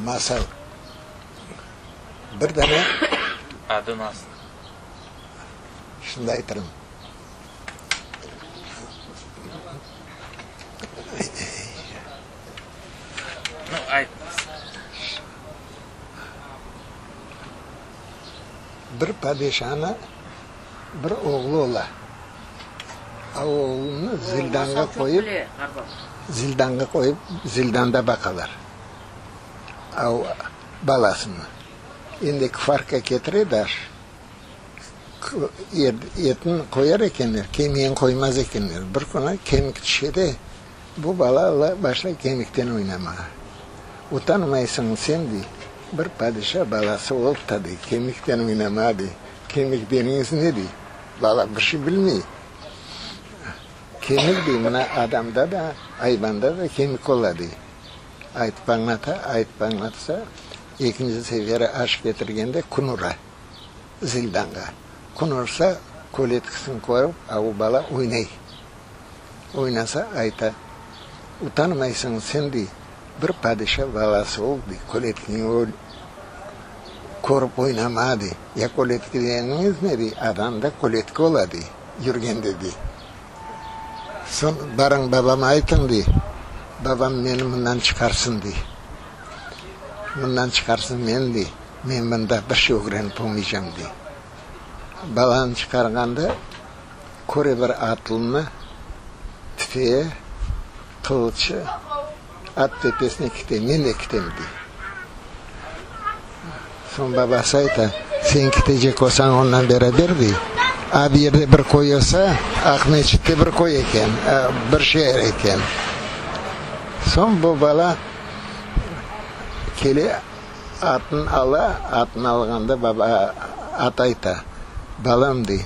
Masal. Bir dane. Adı nasıl? Şimdi aytırım. Nu, aytıñız. Bir padişanı bir oğlu ola. A oğlunı zildanğa qoyıp, zildanğa qoyıp, zildanda baqalar. A balasını. Endi kvarka ketire de aş, etni qoyar ekenler, kemiğini qoymaz ekenler. Bir künü kemik tüşe de, bu bala başlay kemikten oynamağa. Utanmaysıñ sen, dey, bir padişa balası olıp ta, dey, kemikten oynamağa, dey. Kemik deniñiz ne, dey. Bala bir şey bilmey. Kemik, dey, mına adamda da, ayvanda da kemik ola, dey. Aytıp añlata, aytıp añlatsa, ekinci seferi aş ketirgende kün ura zildanğa. Kün ursa, köletkisini körip, a bu bala oynay. Oynasa, ayta, Utanmaysıñ sen, dey, bir padişa balası ol, dey, köletkini körip oynama, dey. Ya köletki degeniñiz ne, dey, adamda köletki ola, dey, yürgende, dey. Soñ, barıñ babama aytıñ, dey, babam meni mından çıqarsın, dey. Mından çıqarsın meni, dey, men mında bir şey ögrenip olmaycam, dey. Balanı çıqarğanda, köre bir atlını, tüfeği, qılıçı, at tepesine kite, men de kitem, dey. Soñ babası ayta, Sen kitecek olsañ, ondan beraber, dey. A bu yerde bir köy olsa, Aqmescitte bir köy eken, bir şeer eken. Soñ bu bala kele, atın ala, atın alğanda baba, at ayta, Balam, dey,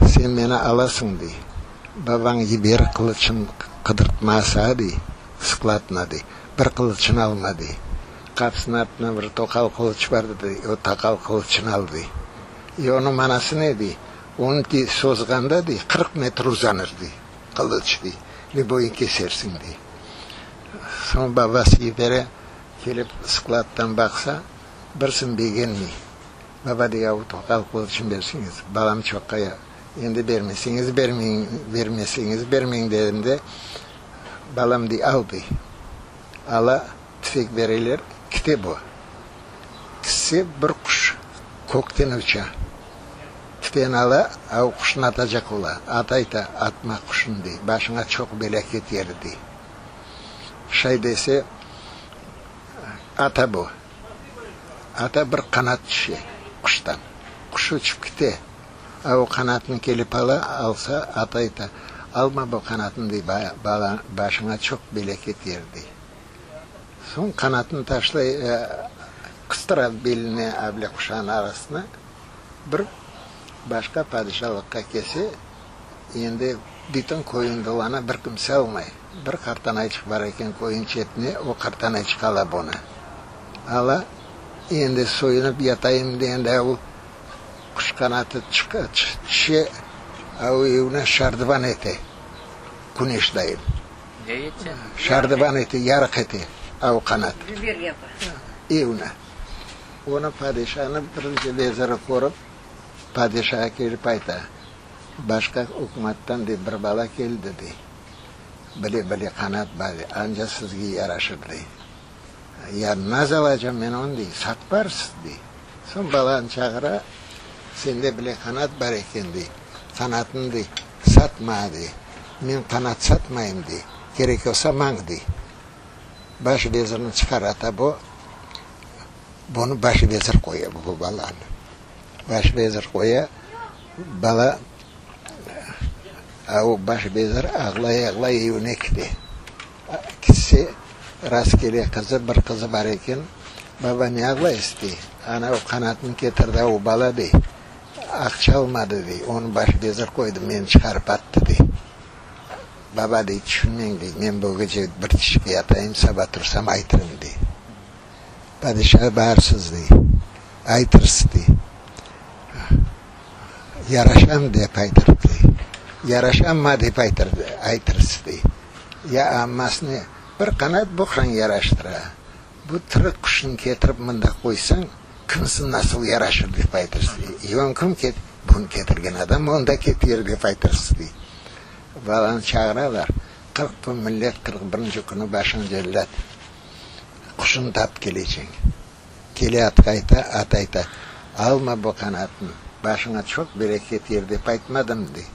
sen meni alasıñ, dey, babañ yiber qılıçın qıdırtmasa, dey, skladına, dey, bir qılıçın alma, dey. Qapısınıñ artında bir toqal qılıç bar, dey, o taqal qılıçını al, dey. E, onıñ manası ne, dey? Onı, dey, sozğanda, dey, 40 metr uzanır, dey, qılıç, dey, lüboyın kesersiñ, dey. Soñ babası yibere, kelip skladdan baqsa, birsin begenmey. Baba, dey, avu toqal qılıçını berseñiz, balam çoqqa endi bermeseñiz bermeñ, bermeseñiz bermeñ, dedim de, balam, dey, al, dey. Ala. Tüfek bereler, kite bu. Kitse, bir quş kökten uça. Tüfeğini ala, av quşnı atacaq ola. At ayta, Atma quşnı, dey, başıña çoq belâ keter, dey. Şay dese, ata bu. Ata, bir qanat tüşe quştan. Quş uçıp kite. Av qanatını kelip ala, alsa, at ayta, Alma bu qanatnı, dey, başıña çoq belâ keter, dey. Soñ qanatını taşlay, qıstıra beline able quşağınıñ arasına, bir başqa padişalıqqa kelse, endi bütün köyün dolana, bir kimse almay. Bir qartanayçıq bar eken köyün çetine, o qartanayçıq ala bunı. Ala, endi soyunıp yatayım degende, o quş qanatı tüşe, o evni şardıvan ete, küneş dayın. Ne ete? Şardıvan ete, yarıq ete av qanat. Dülber yapa. Evni. Onı padişanıñ birinci veziri körip, padişağa kelip ayta, Başqa ükümattan, dey, bir bala keldi, dey, bile-bile qanat bar, dey, anca sizge yaraşır, dey. Ya naz alacam men onı, dey, satparsız, dey. Soñ balanı çağıra, Sende bile qanat bar eken, dey, qanatını, dey, satma, dey. Men qanat satmayım, dey, kerek olsa mañ, dey. Baş vezirni çıqara ta bu, bunı baş vezir qoya, bu balanı. Baş vezir qoya, bala, a o baş vezir ağlay-ağlay evine kite. Kitse, rastkele qızı, bir qızı bar eken, Baba, ne ağlaysız, dey. Ana, o qanatını ketirdi, a o bala, dey. Aqça almadı, dey, onı baş vezir qoydı, meni çıqarıp attı, dey. Baba, dey, tüşünmeñ, dey, men bu gece bir tişke yatayım, saba tursam aytırım, dey. Padişa barsız, dey, aytırsız, dey. Yaraşam dep aytır, dey. Yaraşamma dep aytır, aytırsız, dey. Ya ammasını bir qanat buqrañ yaraştıra. Bu tiri quşnı ketirip mında qoysañ, kimsin nasıl yaraşır dep aytırsız, dey. Yon kim ket, bunı ketirgen adam onda keter dep aytırsız, dey. Balanı çağıralar, 40 kün millet, 41-nci künü başıñ cellât, quşunı tapıp keleceñ. Kele atqa ayta, at ayta, Alma bu qanatnı, başıña çoq bereket yer dep aytmadım, dey.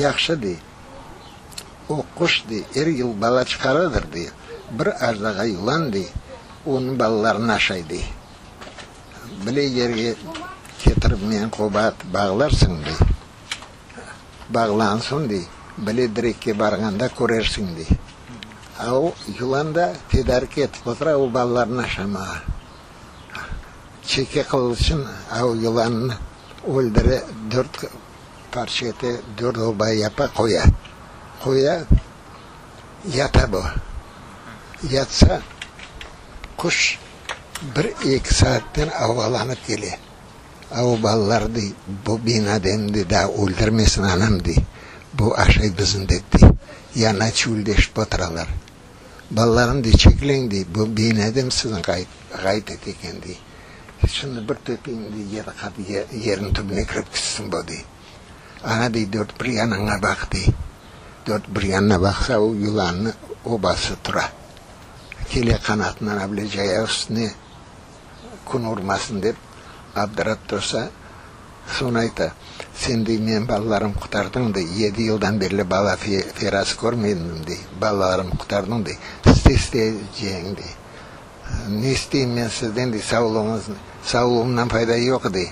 Yahşı, dey. O quş, dey, er yıl bala çıqaradır, dey. Bir ajdağa yılan, dey, onıñ balalarını aşay, dey. Bile yerge ketirip meni qoba bağlarsıñ, dey. Bağlansın, dey, bile direkke barğanda körersiñ, dey. A o yılan da tedarik etip otura o balalarnı aşamağa. Çeke qılıçın a o yılannı öldüre, dört parça ete, dört oba yapa, qoya. Qoya, yata bu. Yatsa, quş bir-eki saatten avalanıp kele. A o balalar, dey, bu binadem, dey, daa öldürmesin anam, dey, bu aşay bizni dep, dey, yana çüvüldeşip oturalar. Balalarım, dey, çekiliñ, dey, bu binadem sizni ğayıp ete eken, dey. Şimdi bir töpeyim, dey, yedi qat yerniñ tübüne kirip kitsin bu, dey. Ana, dey, dört bir yanıña baq, dey. Dört bir yanına baqsa, o yılannı obası tura. Kele qanatınan avle cayav üstüne. Kün urmasın dep, abdırap tursa, soñ ayta, Sen, dey, menim balalarımı qurtardıñ, dey, yedi yıldan berli bala ferası körmedim, dey, balalarımı qurtardıñ, dey, iste isteyceñ, dey. Ne isteyim men sizden, dey, savluğıñıznı, savluğımdan fayda yoq, dey,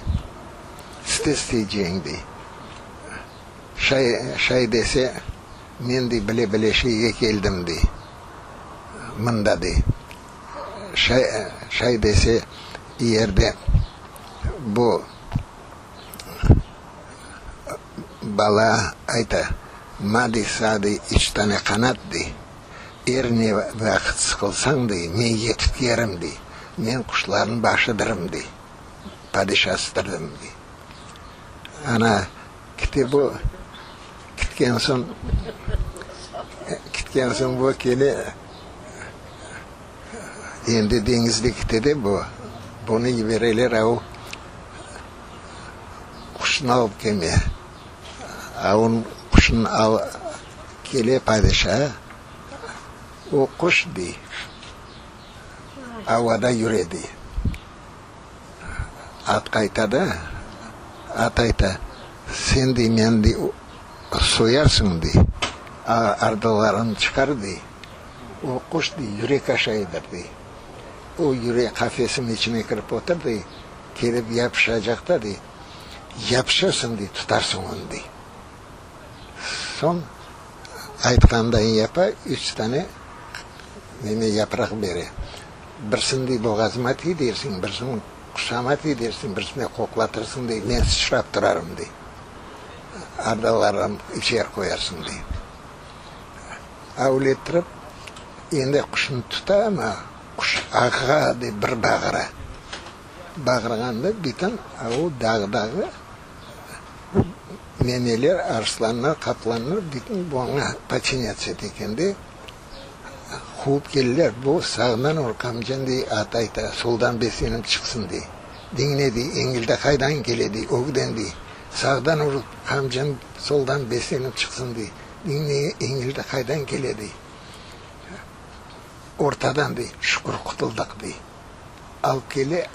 iste isteyceñ, dey. Şay, şay dese, men, dey, bile-bile şeyge keldim, dey, mında, dey. Şay, şay dese, yerde bu bala ayta, Ma, dey, saña, dey, üç tane qanat, dey, er ne vaqıt sıqılsañ, dey, men yetip kelirim, dey, men quşlarnıñ başıdırım, dey, padişasıdırım, dey. Ana, kite bu, kitken soñ, kitken soñ bu kele. Endi deñizde kete de bu. Bunı yibereler av quşnı alıp kelmeye. Avın quşnı al kele padişa, o quş, dey, avada yüre, dey. At qayta da, at ayta, sen, dey, meni, dey, soyarsıñ, dey, ardalarıñnı çıqar, dey. O quş, dey, yürek aşaydır, dey. O yürek qafesiniñ içine kirip otur, dey, kelip yapışacaq da, dey, yapışırsıñ, dey, tutarsıñ onı, dey. Soñ aytqanday yapa, üç tane neme yapraq bere. Birisini, dey, boğazıma tiydirsiñ, birisini qusama tiydirsiñ, birisini qoqlatırsıñ, dey, men sıçrap turarım, dey. Ardalarım içeri qoyarsıñ, dey. Avlettirip, endi quşnı tuta ama, quş ağa dep bir bağıra. Bağırğanda bütün o dağdağı memeler, arslanlar, qaplanlar bütün buña podçinâtsya ete eken de, quvıp keldiler. Bu sağdan ur, qamçın dey, at ayta, soldan beslenip çıqsın dey. Diñle dey, eñgilde qaydan kele dey, ögden dey. Sağdan ur, qamçın, soldan beslenip çıqsın dey. Diñle, eñgilde qaydan kele dey. Ortadan dey, şükür qutuldıq dey. Alıp kele,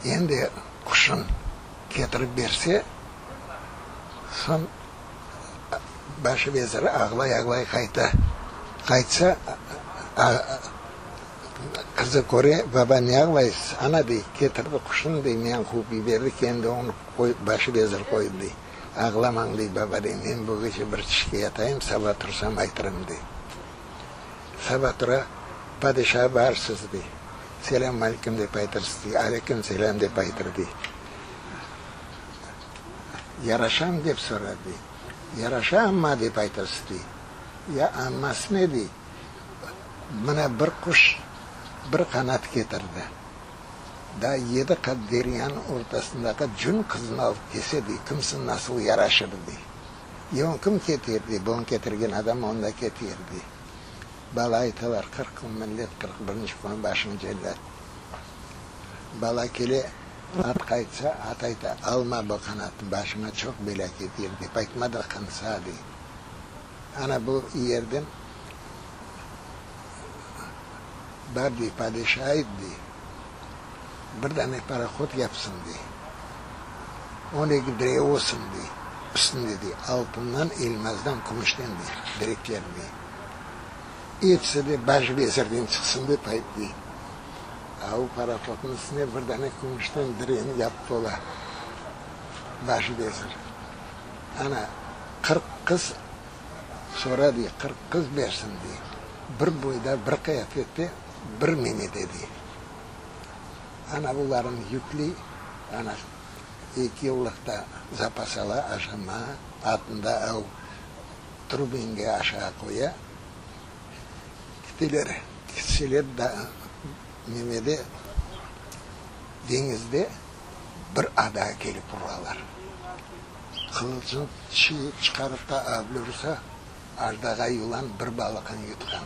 endi quşun ketirip berse, soñ baş vezir ağlay-ağlay qayta. Qaytsa, qızı köre, Baba, ne ağlaysız? Ana, dey, ketirdi quşun, dey, meni quvıp yiberdi, kendi onı baş vezir qoydı, dey. Ağlamañ, dey, baba, dey, men bu gece bir tişke yatayım, saba tursam aytırım, dey. Saba tura, padişa barsız, dey. Selâm aleyküm dep aytırsız, dey. Aleyküm selâm dep aytır, dey. Yaraşam dep sorar, dey. Yaraşa amma dep aytırsız, dey. Ya amması ne, dey. Mına bir quş bir qanat ketirdi. Daa yedi qat deryanıñ ortasındaki cün qızını alıp kelse, dey, kimsin nasıl yaraşır, dey. Yoñ kim ketirdi? Bunı ketirgen adam onda ketirdi. Bala aytalar, 40 kün millet, 40 birinci künü başıñ cellât. Bala kele, at qaytsa, at ayta, Alma bu qanatnı, başıña çoq belâ ketir, dep aytmadı qınsa, dey. Ana bu yerden bar, dey, padişa ayt, dey, bir dane parohod yapsın, dey, on eki direği olsun, dey, üstünde, dey, altından, elmazdan, kümüşten, dey, direkler, dey. Episi de baş vezirden çıqsın, dep ayt, dey. A o parohodnıñ üstüne bir dane kümüşten direğini yapıp ola baş vezir. Ana, 40 qız sora, dey, 40 qız bersin, dey, bir boyda, bir qıyafette, bir memede, dey. Ana bularnı yükley, ana, eki yıllıqta zapas ala, aşama, atını da av trubenge aşağı qoya. Kiteler, kitseler da memede, deñizde bir adağa kelip uralar. Qılıcını çıqarıp da avlursa, ajdağa yılan bir balıqnı yutqan.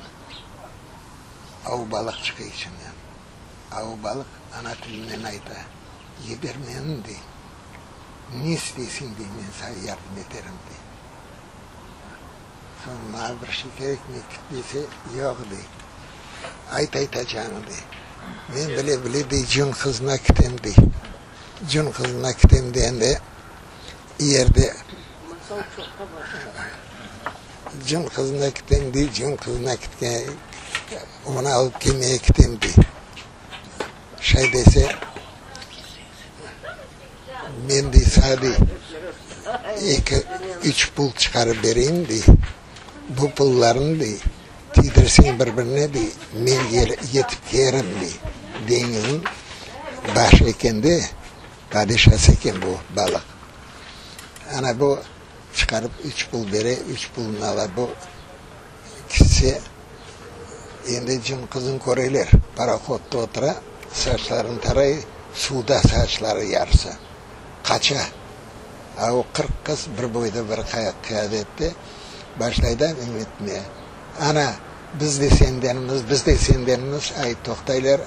Av balıq çıqa içinden. Av balıq ana tilinen ayta, Yiber meni, dey. Ne isteysiñ, dey, men saña yardım eterim, dey. Soñ, maña bir şey kerekmey, kit dese, yoq, dey. Ayt aytacağıñı, dey. Men bile-bile, dey, cın qızına kitem, dey. Cın qızına kitem degende, yerde cın qızına kitem, dey, cın qızına kitken, onı alıp kelmege kitem, dey. Şay dese, men, dey, saña, dey, eki, üç pul çıqarıp bereyim, dey, bu pullarnı, dey, tiydirseñ bir-birine, dey, men yetip kelirim, dey. Deñizniñ başı eken de, padişası eken bu balıq. Ana bu çıqarıp üç pul bere, üç pulnı ala bu, Kitse, endi cın qızın köreler, parohodda otura, saçlarını taray, suvda saçları yarısı. Qaça. A o 40 qız bir boyda, bir qıyafette başlay da etmeye. Ana, biz de sendenmiz, biz de sendenmiz, ay, toqtaylar,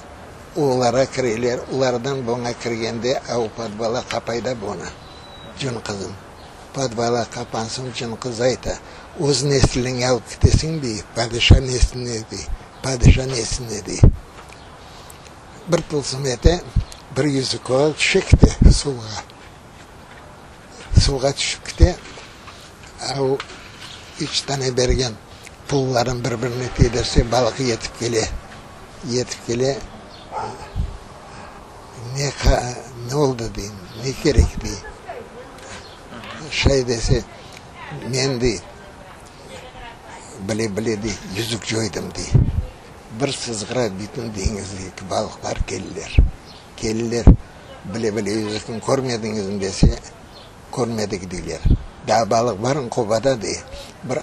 olara kireler, olardan buña kirgende, a o podvala qapay da bunı, cın qızın. Podvala qapansın, cın qız ayta, Öz nesliñi alıp ketesiñ, dey, padişa nesline, dey, padişa nesline, dey. Bir tılsım ete, bir yüzük ola, tüşe kete suvğa. Suvğa tüşip kete, a o üç tane bergen pulların bir-birine tiydirse, balıq yetip kele. Yetip kele, ne, ne oldı, dey, ne kerek, dey. Şay dese, men, dey, bile-bile, dey, yüzük coydım, dey. Bir sızğıra bütün deñizdeki balıqlar keldiler. Keldiler, bile-bile yüzükni körmediñizmi dese, körmedik, deyler. Daa balıq barmı qobada, dey. Bir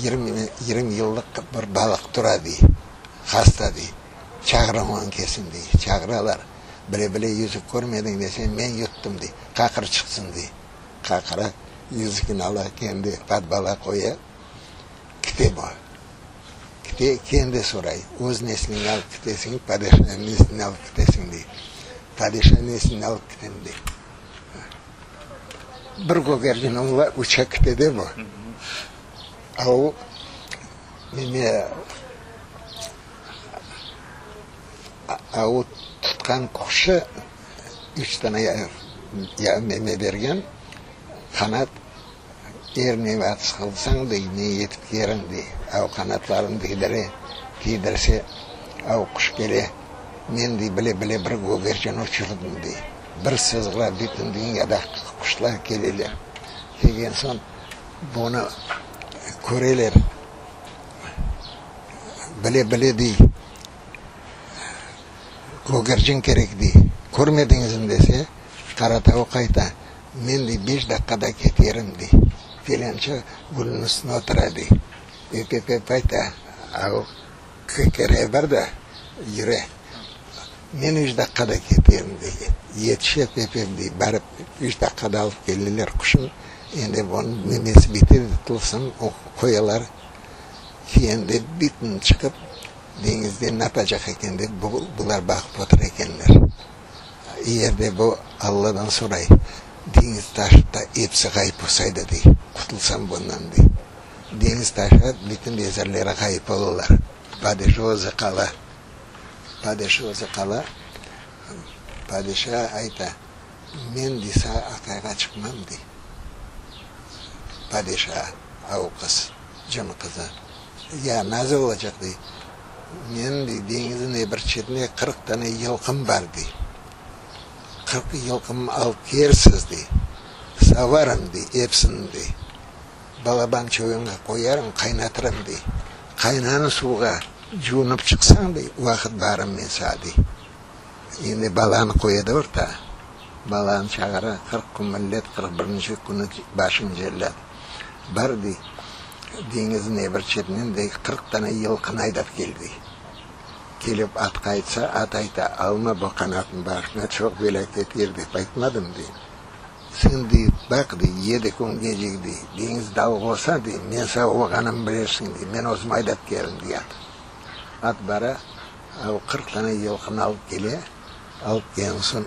20, 20 yıllıq bir balıq tura, dey. Hasta, dey. Çağırıñ onı kelsin, dey. Çağıralar. Bile-bile yüzük körmediñ dese, men yuttım, dey. Qaqır çıqsın, dey. Qaqıra, yüzükni ala, kendi podvala qoya, kite bu. Kite, kendi soray, öz nesliñni alıp kitesiñ, padişanıñ neslini alıp kitesiñ, dey. Padişa neslini alıp kitem, dey. Bir gögercin ola, uça kite de bu. A o, neme, a o tutqan quşı üç tane ya neme bergen, qanat, er ne vaqıt sıqılsañ, dey, men yetip kelirim, dey. A o qanatlarını tiydire, tiydirse, a o quş kele, men, dey, bile-bile bir gögercin uçurdım, dey. Bir sızğıra bütün dünyada quşlar keleler. Kelgen soñ, bunı köreler, bile-bile, dey, gögercin kerek, dey. Körmediñizmi dese, qara tavuq ayta, Men, dey, beş daqqada keterim, dey. Felânça gülniñ üstüne otura, dey. Öp-öp-öp ayta, a o kere bar da, yüre. Men üç daqqada keterim, dey. Yetişe öp-öp, dey, barıp üç daqqada alıp keleler quşnı. Endi bunıñ nemesi bite, tılsım qoyalar. Endi bütün çıqıp, deñizde napacaq eken dep, bular baqıp otura ekenler. Yerde bu Alladan soray, deñiz taşıp da episi ğayıp olsaydı, dey, qutulsam bundan, dey. Deñiz taşa, bütün vezirleri ğayıp olalar. Padişa özü qala. Padişa özü qala. Padişa ayta, Men, dey, sağa aqayğa çıqmam, dey. Padişa, av qız, cın qızı, Ya, nazı olacaq, dey. Menim, dey, deñizniñ ebir çetinde 40 dane yılqım bar, dey. 40 yılqımnı alıp kelirsiz, dey, savarım, dey, episini, dey. Balaban çoyunğa qoyarım, qaynatırım, dey. Qaynağan suvğa cuvunıp çıqsañ, dey, o vaqıt barım men sağa, dey. Endi balanı qoya da orta. Balanı çağıra, 40 kün millet, 41-nci künü başıñ cellât. Bar, dey, deñizniñ ebir çetinen, dey, 40 dane yılqını aydap kel, dey. Kelip atqa aytsa, at ayta, alma bu qanatnı başıña, çoq belâ keter, dep aytmadım, dey. Sen, dey, baq, dey, yedi kün gece, dey, deñiz dalğa olsa, dey, men sağa olğanımnı bilersiñ, dey, men özüm aydap kelirim, dey at. At bara, 40 dane yılqını alıp kele, alıp kelgen soñ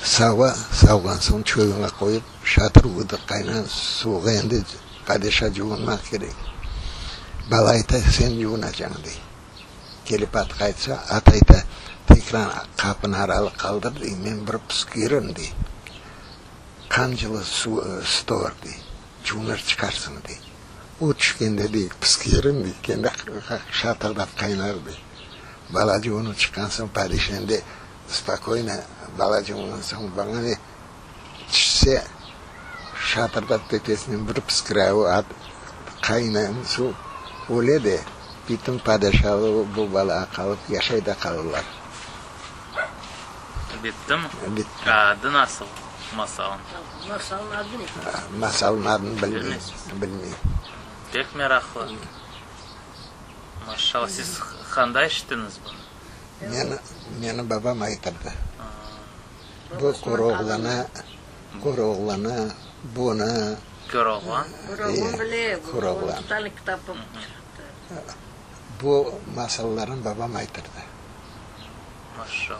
sava, savğan soñ çoyunğa qoyıp, şatır udır qaynağan suvğa endi padişa cuvunmaq kerek. Bala ayta, sen cuvunacañ, dey. Kelip atqa aytsa, at ayta, tekrar qapını aralıq qaldır, dey, men bir püsküririm, dey. Qancılı sütü bar, dey, cuvunır çıqarsıñ, dey. O tüşkende, dey, püsküririm, dey, kendi şatırdap qaynar, dey. Bala cuvunıp çıqqan soñ, padişa endi spokoyno bala cuvunğan soñ, buña ne tüşse, şatırdap töpesinen bir püsküre, o at qaynağan suv öle de, bütün padişalığı bu balağa qalıp, yaşay da qalalar. Bittimi? Bitti. Adı nasıl masalnıñ? Masalnıñ adı ne? Masalnıñ adını bilmeyim. Bilmeysiz. Bilmeyim. Pek meraqlı. Maşallah, siz qanda eşittiñiz bunı? Meni, meni babam ayttırdı. Bu Köroğlunı, Köroğlunı, bunı. Köroğlan? Köroğlan bile, Köroğlan. tane kitap çıqtı. Bu masallarnı babam ayttırdı. Maşallah.